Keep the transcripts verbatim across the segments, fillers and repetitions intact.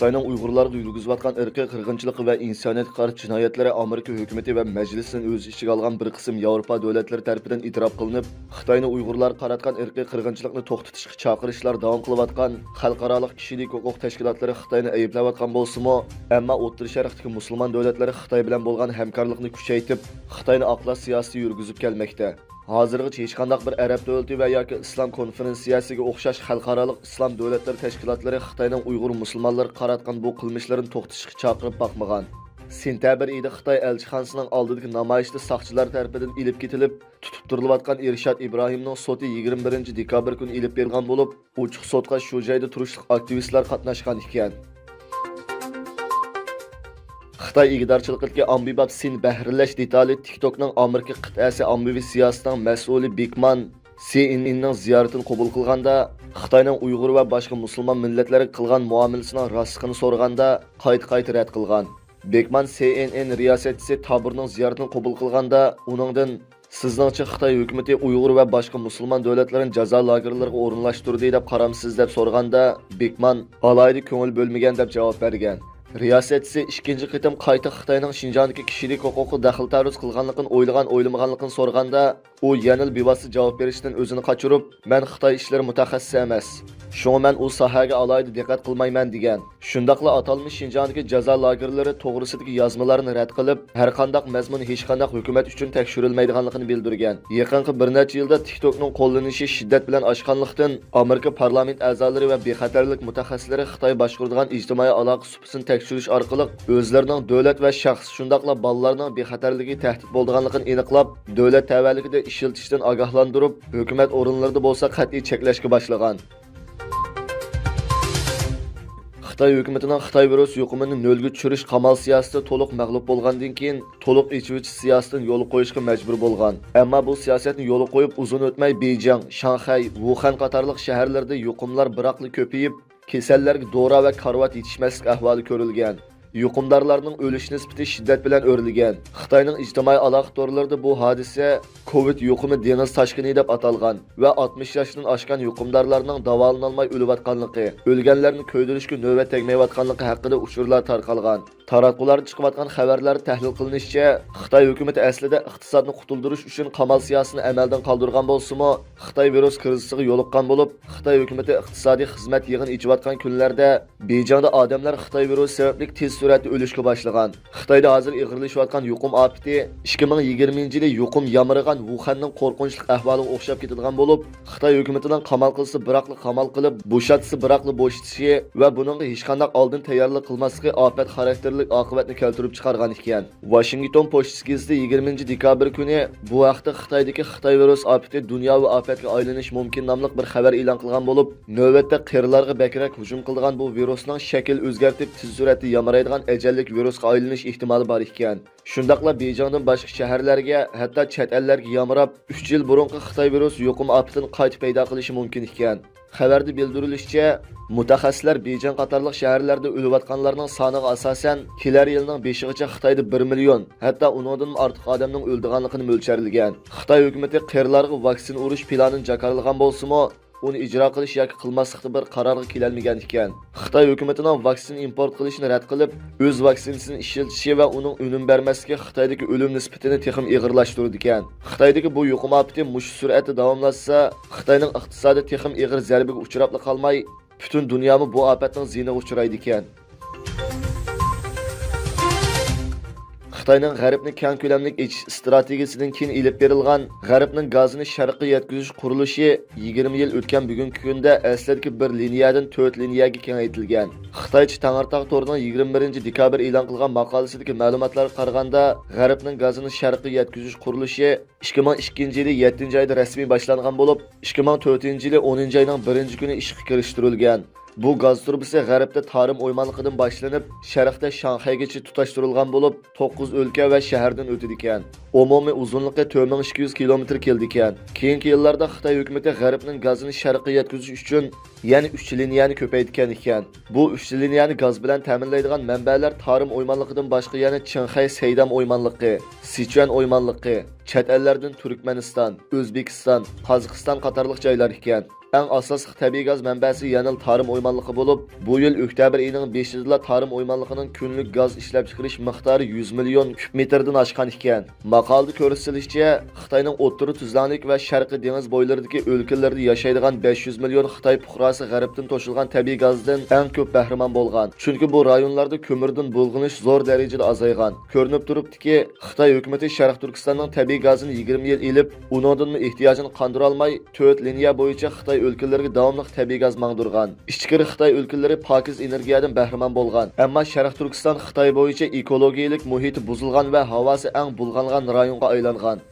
خىتاينىڭ ئۇيغۇرلارغا يۈرگۈزۈۋاتقان ئىرقىي قىرغىنچىلىق ۋە ئىنسانىيەتكە قارشى جىنايەتلىرى ئامېرىكا ھۆكۈمىتى ۋە مەجلىسىنى ئۆز ئىچىگە ئالغان بىر قىسىم ياۋروپا دۆلەتلىرى تەرىپىدىن ئېتىراپ قىلىنىپ، خىتاينى ئۇيغۇرلارغا قاراتقان ئىرقىي قىرغىنچىلىقنى توختىتىشقا چاقىرىشلار داۋام قىلىۋاتقان خەلقئارالىق كىشىلىك ھوقۇق تەشكىلاتلىرى خىتاينى ئەيىبلەۋاتقان بولسىمۇ، ئەمما ئوتتۇرا شەرقتىكى مۇسۇلمان دۆلەتلىرى خىتاي بىلەن بولغان ھەمكارلىقنى كۈچەيتىپ، خىتاينى ئاقلاش سىياسىتى يۈرگۈزۈپ كەلمەكتە. ھازىرغىچە ھېچقانداق بىر ئەرەب دۆلىتى ۋە ياكى ئىسلام كونفېرېنسىيەسىگە ئوخشاش خەلقئارالىق ئىسلام دۆلەتلىرى تەشكىلاتلىرى خىتاينىڭ ئۇيغۇر مۇسۇلمانلىرىغا قاراتقان بۇ قىلمىشلىرىنى توختىتىشقا چاقىرىپ باقمىغان. سېنتەبىر ئېيىدا خىتاي ئەلچىخانىسىنىڭ ئالدىدىكى نامايىشتا ساقچىلار تەرىپىدىن ئېلىپ كېتىلىپ، تۇتۇپ تۇرۇلۇۋاتقان ئىرشات ئىبراھىمنىڭ سوتى يىگىرمە بىرىنچى دېكابىر كۈنى ئېلىپ بېرىلگەن بولۇپ، ئوچۇق سوتقا شۇ جايدا تۇرۇشلۇق ئاكتىۋىستلار قاتناشقان ئىكەن. خىتاي ئىگىدارچىلىقىدىكى ئاممىباب سىن بەھرىلەش دېتالى تىكتوكنىڭ ئامېرىكا قىتئەسى ئاممىۋى سىياسىتىنىڭ مەسئۇلى بېكمان سى ئېن ئېننىڭ زىيارىتىنى قوبۇل قىلغاندا، خىتاينىڭ ئۇيغۇر ۋە باشقا مۇسۇلمان مىللەتلەرگە قىلغان مۇئامىلىسىنىڭ راستلىقىنى سورىغاندا، قايتا-قايتا رەت قىلغان. بېكمان سى ئېن ئېن رىياسەتچىسى تابۇرنىڭ زىيارىتىنى قوبۇل قىلغاندا، ئۇنىڭدىن، «سىزنىڭچە خىتاي ھۆكۈمىتى ئۇيغۇر ۋە باشقا مۇسۇلمان دۆلەتلىرىنى جازا لاگېرلىرىغا ئورۇنلاشتۇردى دەپ قارامسىز؟» دەپ سورىغاندا، بېكمان، «ئالاھىدە كۆڭۈل بۆلمىگەن» دەپ جاۋاب بەرگەن. رىياسەتچىسى ئىككىنچى قېتىم قايتا خىتاينىڭ شىنجاڭدىكى كىشىلىك ھوقۇققا دەخلى-تەرۇز قىلغانلىقىنى ئويلىغان-ئويلىمىغانلىقىنى سورىغاندا، ئۇ يەنىلا بىۋاسىتە جاۋاب بېرىشتىن ئۆزىنى قاچۇرۇپ، «مەن خىتاي ئىشلىرى مۇتەخەسسىسى ئەمەس. شۇڭا مەن ئۇ ساھەگە ئالاھىدە دىققەت قىلمايمەن» دېگەن. شۇنداقلا ئاتالمىش شىنجاڭدىكى جازا لاگېرلىرى توغرىسىدىكى يازمىلارنى رەت قىلىپ، ھەرقانداق مەزمۇن ھېچقانداق ھۆكۈمەت ئۈچۈن تەكشۈرۈلمەيدىغانلىقىنى بىلدۈرگەن. يېقىنقى بىر نەچچە يىلدا تىكتوكنىڭ قوللىنىشى شىددەت بىلەن ئاشقانلىقتىن، ئامېرىكا پارلامېنت ئەزالىرى ۋە بىخەتەرلىك مۇتەخەسسىسلىرى خىتاي باشقۇرىدىغان ئىجتىمائىي ئالاقە سۇپىسىنى تەكشۈرۈش ئارقىلىق ئۆزلىرىنىڭ دۆلەت ۋە شەخس، شۇنداقلا بالىلارنىڭ بىخەتەرلىكىگە تەھدىت بولىدىغانلىقىنى ئېنىقلاپ، دۆلەت تەۋەلىكىدە ئىشلىتىشتىن ئاگاھلاندۇرۇپ، ھۆكۈمەت ئورۇنلىرىدا بولسا قەتئىي چەكلەشكە باشلىغان. خىتاي ھۆكۈمىتىنىڭ خىتاي ۋىرۇس يۇقۇمىنى نۆلگە چۈشۈرۈش قامال سىياسىتى تولۇق مەغلۇپ بولغاندىن كېيىن، تولۇق ئېچىۋېتىش سىياسىتىنى يولغا قويۇشقا مەجبۇر بولغان. ئەمما بۇ سىياسەتنى يولغا قويۇپ ئۇزۇن ئۆتمەي، بېيجىڭ، شاڭخەي، ۋۇخەن قاتارلىق شەھەرلەردە يۇقۇملار بىراقلا كۆپىيىپ، كېسەللەرگە دورا ۋە كارىۋات يېتىشمەسلىك ئەھۋالى كۆرۈلگەن. يۇقۇمدارلارنىڭ ئۆلۈش نىسبىتى شىددەت بىلەن ئۆرلىگەن. خىتاينىڭ ئىجتىمائىي ئالاقە تورلىرىدا بۇ ھادىسە كوۋىد يۇقۇمى دېڭىز تاشقىنى دەپ ئاتالغان ۋە ئاتمىش ياشتىن ئاشقان يۇقۇمدارلارنىڭ داۋالىنالماي ئۆلۈۋاتقانلىقى، ئۆلگەنلەرنى كۆيدۈرۈشكە نۆۋەت تەگمەيۋاتقانلىقى ھەققىدە ئۇچۇرلار تارقالغان. تاراتقۇلاردىن چىقىۋاتقان خەۋەرلەردە تەھلىل قىلىنىشىچە، خىتاي ھۆكۈمىتى ئەسلىدە ئىقتىسادنى قۇتۇلدۇرۇش ئۈچۈن قامال سىياسىتىنى ئەمەلدىن قالدۇرغان بولسىمۇ، خىتاي ۋىرۇس كىرىزىسىغا يولۇققان بولۇپ، خىتاي ھۆكۈمىتى ئىقتىسادىي خىزمەت يىغىنى ئېچىۋاتقان كۈنلەردە بېيجىڭدا ئادەملەر خىتاي ۋىرۇسى سەۋەبلىك تېز سۈرئەتتە ئۆلۈشكە باشلىغان. خىتايدا ھازىر ئېغىرلىشىۋاتقان يۇقۇم ئاپىتى ئىككى مىڭ يىگىرمىنچى يىلى يۇقۇم يامرىغان ۋۇخەننىڭ قورقۇنچلۇق ئەھۋالىغا ئوخشاپ كېتىدىغان بولۇپ، خىتاي ھۆكۈمىتىنىڭ قامال قىلسا بىراقلا قامال قىلىپ، بوشاتسا بىراقلا بوشىتىشى ۋە بۇنىڭغا ھېچقانداق ئالدىن تەييارلىق قىلماسلىقى ئاپەت خاراكتېرلىك ئاقىۋەتنى كەلتۈرۈپ چىقارغان ئىكەن. ۋاشىنگتون پوچتىسى گېزىتى يىگىرمىنچى دېكابىر كۈنى بۇ ھەقتە خىتايدىكى خىتاي ۋىرۇس ئاپىتى دۇنياۋى ئاپەتكە ئايلىنىشى مۇمكىن ناملىق بىر خەۋەر ئېلان قىلغان بولۇپ، نۆۋەتتە قېرىلارغا بەكرەك ھۇجۇم قىلىدىغان بۇ ۋىرۇسنىڭ شەكىل ئۆزگەرتىپ، تېز سۈرئەتتە يامرايدىغان ئەجەللىك ۋىرۇسقا ئايلىنىش ئېھتىمالى بار ئىكەن. شۇنداقلا بېيجىڭدىن باشقا شەھەرلەرگە، ھەتتا چەت ئەللەرگە يامراپ، ئۈچ يىل بۇرۇنقى خىتاي ۋىرۇس يۇقۇم ئاپىتىنى قايتا پەيدا قىلىشى مۇمكىن ئىكەن. خەۋەردە بىلدۈرۈلۈشىچە، مۇتەخەسسىسلەر بېيجىڭ قاتارلىق شەھەرلەردە ئۆلۈۋاتقانلارنىڭ سانىغا ئاساسەن، كېلەر يىلنىڭ بېشىغىچە خىتايدا بىر مىليون، ھەتتا ئۇنىڭدىنمۇ ئارتۇق ئادەمنىڭ ئۆلىدىغانلىقىنى مۆلچەرلىگەن. خىتاي ھۆكۈمىتى قېرىلارغا ۋاكسىن ئۇرۇش پىلانىنى جاكارلىغان بولسىمۇ، ئۇنى ئىجرا قىلىش ياكى قىلماسلىقتا بىر قارارغا كېلەلمىگەن ئىكەن. خىتاي ھۆكۈمىتىنىڭ ۋاكسىن ئىمپورت قىلىشنى رەت قىلىپ، ئۆز ۋاكسىنىسىنى ئىشلىتىشى ۋە ئۇنىڭ ئۈنۈم بەرمەسلىكى خىتايدىكى ئۆلۈم نىسبىتىنى تېخىمۇ ئېغىرلاشتۇرىدىكەن. خىتايدىكى بۇ يۇقۇم ئاپىتى مۇشۇ سۈرئەتتە داۋاملاشسا، خىتاينىڭ ئىقتىسادى تېخىمۇ ئېغىر زەربىگە ئۇچراپلا قالماي، پۈتۈن دۇنيامۇ بۇ ئاپەتنىڭ زىيىنىغا ئۇچرايدىكەن. خىتاينىڭ غەربنى كەڭ كۆلەملىك ئېچىش ئىستراتېگىيىسىدىن كېيىن ئېلىپ بېرىلغان غەربنىڭ گازىنى شەرققە يەتكۈزۈش قۇرۇلۇشى يىگىرمە يىل ئۆتكەن بۈگۈنكى كۈندە ئەسلىدىكى بىر لىنىيەدىن تۆت لىنىيەگە كېڭەيتىلگەن. خىتايچە تەڭرىتاغ تورىنىڭ يىگىرمە بىرىنچى دېكابىر ئېلان قىلغان ماقالىسىدىكى مەلۇماتلارغا قارىغاندا، غەربنىڭ گازىنى شەرققە يەتكۈزۈش قۇرۇلۇشى ئىككى مىڭ ئىككىنچى يىلى يەتتىنچى ئايدا رەسمىي باشلانغان بولۇپ، ئىككى مىڭ تۆتىنچى يىلى ئونىنچى ئاينىڭ بىرىنچى كۈنى ئىشقا كىرىشتۈرۈلگەن. بۇ گاز تۇرۇبىسى غەربتە تارىم ئويمانلىقىدىن باشلىنىپ، شەرقتە شاڭخەيگىچە تۇتاشتۇرۇلغان بولۇپ، توققۇز ئۆلكە ۋە شەھەردىن ئۆتىدىكەن. ئومۇمىي ئۇزۇنلۇقى تۆت مىڭ ئىككى يۈز كىلومېتىر كېلىدىكەن. كېيىنكى يىللاردا خىتاي ھۆكۈمىتى غەربنىڭ گازىنى شەرققە يەتكۈزۈش ئۈچۈن يەنە ئۈچ لىنىيەنى كۆپەيتكەن ئىكەن. بۇ ئۈچ لىنىيەنى گاز بىلەن تەمىنلەيدىغان مەنبەلەر تارىم ئويمانلىقىدىن باشقا يەنە چىڭخەي سەيدام ئويمانلىقى، سىچۈەن ئويمانلىقى، چەت ئەللەردىن تۈركمەنىستان، ئۆزبېكىستان، قازاقىستان قاتارلىق جايلار ئىكەن. ئەڭ ئاساسلىق تەبىئىي گاز مەنبەسى يەنىلا تارىم ئويمانلىقى بولۇپ، بۇ يىل ئۆكتەبىر ئېيىنىڭ بېشىدىلا تارىم ئويمانلىقىنىڭ كۈنلۈك گاز ئىشلەپچىقىرىش مىقدارى يۈز مىليون كۇب مېتىردىن ئاشقان ئىكەن. ماقالىدە كۆرسىتىلىشىچە، خىتاينىڭ ئوتتۇرا تۈزلەڭلىك ۋە شەرقىي دېڭىز بويلىرىدىكى ئۆلكىلەردە ياشايدىغان بەش يۈز مىليون خىتاي پۇقراسى غەربتىن توشۇلغان تەبىئىي گازدىن ئەڭ كۆپ بەھرىمەن بولغان. چۈنكى بۇ رايونلاردا كۆمۈردىن بۇلغىنىش زور دەرىجىدە ئازايغان. كۆرۈنۈپ تۇرۇپتۇكى، خىتاي ھۆكۈمىتى شەرقىي تۈركىستاننىڭ تەبىئىي گازىنى يىگىرمە يىل ئېلىپ، ئۇنىڭدىنمۇ ئېھتىياجىنى قاندۇرالماي، تۆت لىنىيە بويىچە خىتاي ئۆلكىلىرىگە داۋاملىق تەبىئىي گاز ماڭدۇرغان. ئىچكىرى خىتاي ئۆلكىلىرى پاكىز ئېنېرگىيەدىن بەھرىمەن بولغان، ئەمما شەرقىي تۈركىستان خىتاي بويىچە ئېكولوگىيەلىك مۇھىتى بۇزۇلغان ۋە ھاۋاسى ئەڭ بۇلغانغان رايونغا ئايلانغان.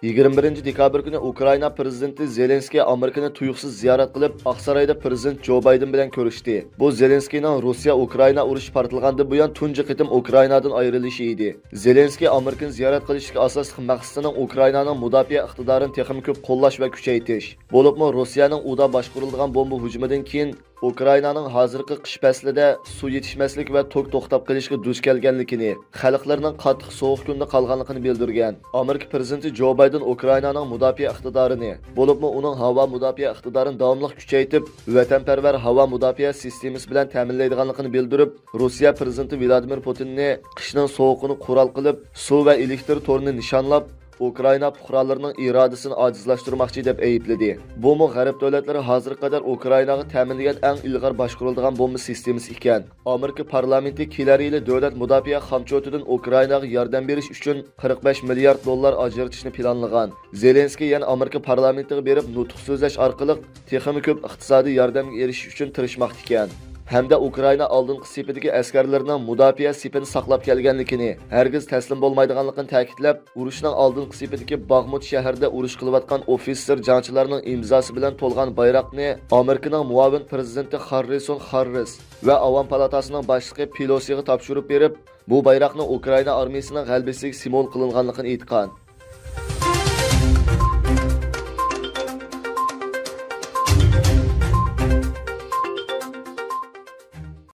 يىگىرمە بىرىنچى دېكابىر كۈنى ئۇكرائىنا پىرېزىدېنتى زېلېنسكىي ئامېرىكىنى تۇيۇقسىز زىيارەت قىلىپ، ئاقسارايدا پىرېزىدېنت جو بايدېن بىلەن كۆرۈشتى. بۇ زېلېنسكىينىڭ روسىيە ئۇكرائىنا ئۇرۇشى پارتلىغاندىن بۇيان تۇنجى قېتىم ئۇكرائىنادىن ئايرىلىشى ئىدى. زېلېنسكىي ئامېرىكىنى زىيارەت قىلىشتىكى ئاساسلىق مەقسىتىنىڭ ئۇكرائىنانىڭ مۇداپىئە ئىقتىدارىنى تېخىمۇ كۆپ قوللاش ۋە كۈچەيتىش، بولۇپمۇ روسىيەنىڭ ئۇدا باشقۇرۇلىدىغان بومبا ھۇجۇمىدىن كېيىن ئۇكرائىنانىڭ ھازىرقى قىش پەسلىدە سۇ يېتىشمەسلىك ۋە توك توختاپ قېلىشىغا دۇچ كەلگەنلىكىنى، خەلقلىرىنىڭ قاتتىق سوغۇق كۈندە قالغانلىقىنى بىلدۈرگەن. ئامېرىكا پىرېزىدېنتى جو بايدېن ئۇكرائىنانىڭ مۇداپىئە ئىقتىدارىنى، بولۇپمۇ ئۇنىڭ ھاۋا مۇداپىئە ئىقتىدارىنى داۋاملىق كۈچەيتىپ، ۋەتەنپەرۋەر ھاۋا مۇداپىئە سىستېمىسى بىلەن تەمىنلەيدىغانلىقىنى بىلدۈرۈپ، روسىيە پىرېزىدېنتى ۋلادىمىر پۇتىننى قىشنىڭ سوغۇقىنى قورال قىلىپ، سۇ ۋە ئېلېكتىر تورىنى نىشانلاپ، ئۇكرائىنا پۇقرالىرىنىڭ ئىرادىسىنى ئاجىزلاشتۇرماقچى دەپ ئەيىبلىدى. بۇمۇ غەرب دۆلەتلىرى ھازىرغا قەدەر ئۇكرائىناغا تەمىنلىگەن ئەڭ ئىلغار باشقۇرۇلىدىغان بومبا سىستېمىسى ئىكەن. ئامېرىكا پارلامېنتى كېلەر يىلى دۆلەت مۇداپىئە خامچوتىدىن ئۇكرائىناغا ياردەم بېرىش ئۈچۈن قىرىق بەش مىليارد دوللار ئاجرىتىشنى پىلانلىغان. زېلېنسكىي يەنە ئامېرىكا پارلامېنتىغا بېرىپ نۇتۇق سۆزلەش ئارقىلىق تېخىمۇ كۆپ ئىقتىسادىي ياردەمگە ئېرىشىش ئۈچۈن تىرىشماقتا ئىكەن. ھەمدە ئۇكرائىنا ئالدىنقى سېپىدىكى ئەسكەرلىرىنىڭ مۇداپىئە سېپىنى ساقلاپ كەلگەنلىكىنى، ھەرگىز تەسلىم بولمايدىغانلىقىنى تەكىتلەپ، ئۇرۇشنىڭ ئالدىنقى سېپىدىكى باغمۇت شەھىرىدە ئۇرۇش قىلىۋاتقان ئوفىتسېر جەڭچىلەرنىڭ ئىمزاسى بىلەن تولغان بايراقنى ئامېرىكىنىڭ مۇئاۋىن پىرېزىدېنتى خاررىسون خاررىس ۋە ئاۋام پالاتاسىنىڭ باشلىقى پېلوسىغا تاپشۇرۇپ بېرىپ، بۇ بايراقنىڭ ئۇكرائىنا ئارمىيىسىنىڭ غەلىبىسىگە سىمۋول قىلىنغانلىقىنى ئېيتقان.